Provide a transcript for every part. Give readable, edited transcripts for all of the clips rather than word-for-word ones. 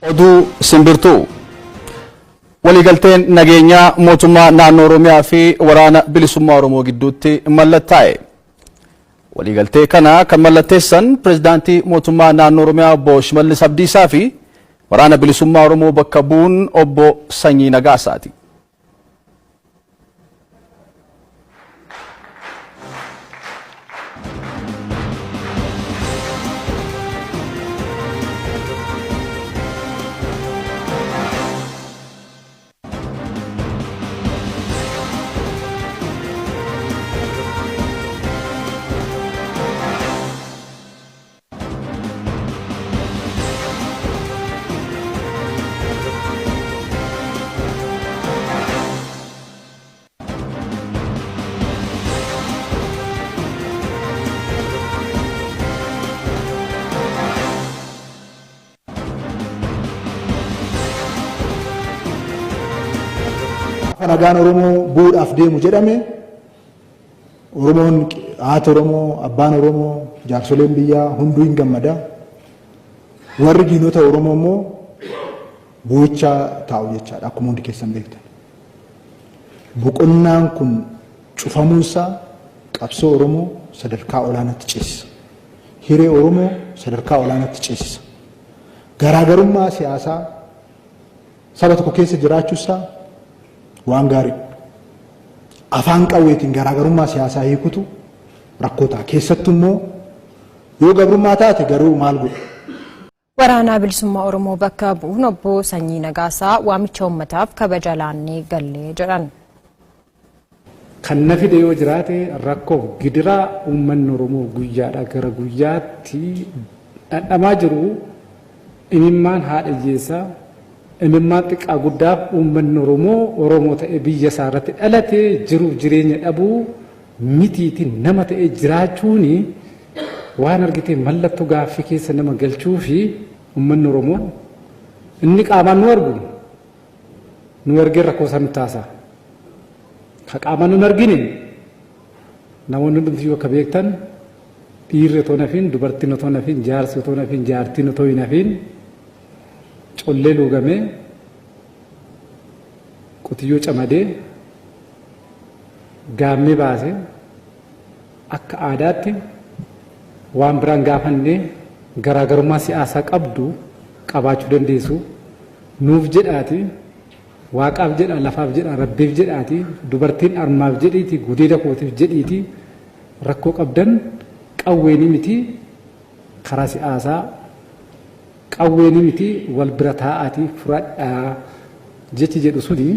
Oduu simbirtuu. Waliigalteen nageenyaa mootummaa naannoo Oromiyaa fi waraana bilisummaa Oromoo gidduutti mallattaa'e. Waliigaltee kana kan mallatteessan pirezidaantii mootummaa naannoo Oromiyaa obbo Shimallis Abdiisaa fi waraana bilisummaa Oromoo bakka bu'uun obbo Sanyii Nagaasaati. Gaafa nagaan Oromoo bu'uudhaaf deemu jedhame Oromoon haati Oromoo, abbaan Oromoo, jaarsoleen biyyaa hunduu hin gammada. Warri diinota Oromoo immoo boo'ichaa taa'u jechaadha akkuma hundi keessan beektan. Boqonnaan kun cufamuunsaa qabsoo Oromoo sadarkaa olaanaatti ceesisa. Hiree Oromoo sadarkaa olaanaatti ceesisa. Garaagarummaa siyaasaa saba tokko keessa jiraachuusaa waan gaariidha. Afaan qawweetiin garaagarummaa siyaasaa hiikutu rakkoo ta'a. Keessattuu immoo yoo gabrummaa taate garuu maal godhu? Waraanaa Bilisummaa Oromoo bakka bu'uun obbo Sanyii Nagaasaa waamicha uummataaf kabaja laannee gallee jedhan. Kan na fide yoo jiraate rakkoof gidiraa uummanni Oromoo guyyaadhaa gara guyyaatti dhandhamaa jiru imimmaan haadha hiyyeessaa, imimmaan xiqqaa guddaaf uummanni Oromoo Oromoo ta'ee biyya isaa irratti dhalatee jiruuf jireenya dhabuu mitiiti nama ta'ee jiraachuuni waan argitee mallattoo gaaffii keessa nama galchuu fi uummanni Oromoo inni qaamaan nu argu nu argee rakkoo isaa nutti haasa'a. Ka qaamaan nu hin argine namoonni hundumtiyyuu akka beektan dhiirri otoo hin hafiin dubartiin otoo hin hafiin jaarsi otoo hin hafiin jaartiin otoo hin hafiin collee luugamee qotiyyoo camadee gaammee baasee akka aadaatti waan biraan gaafannee garaagarummaa siyaasaa qabdu qabaachuu dandeessu nuuf jedhaati Waaqaaf jedhaa lafaaf jedhaa rabbiif jedhaati dubartiin armaaf jedhiiti gudeeda kootiif jedhiiti rakkoo qabdan qawweeni miti karaa si'aasaa qawweeni miti wal bira taa'aati furadhaa jechi jedhu suni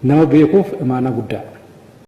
nama beekuuf imaanaa guddaadha.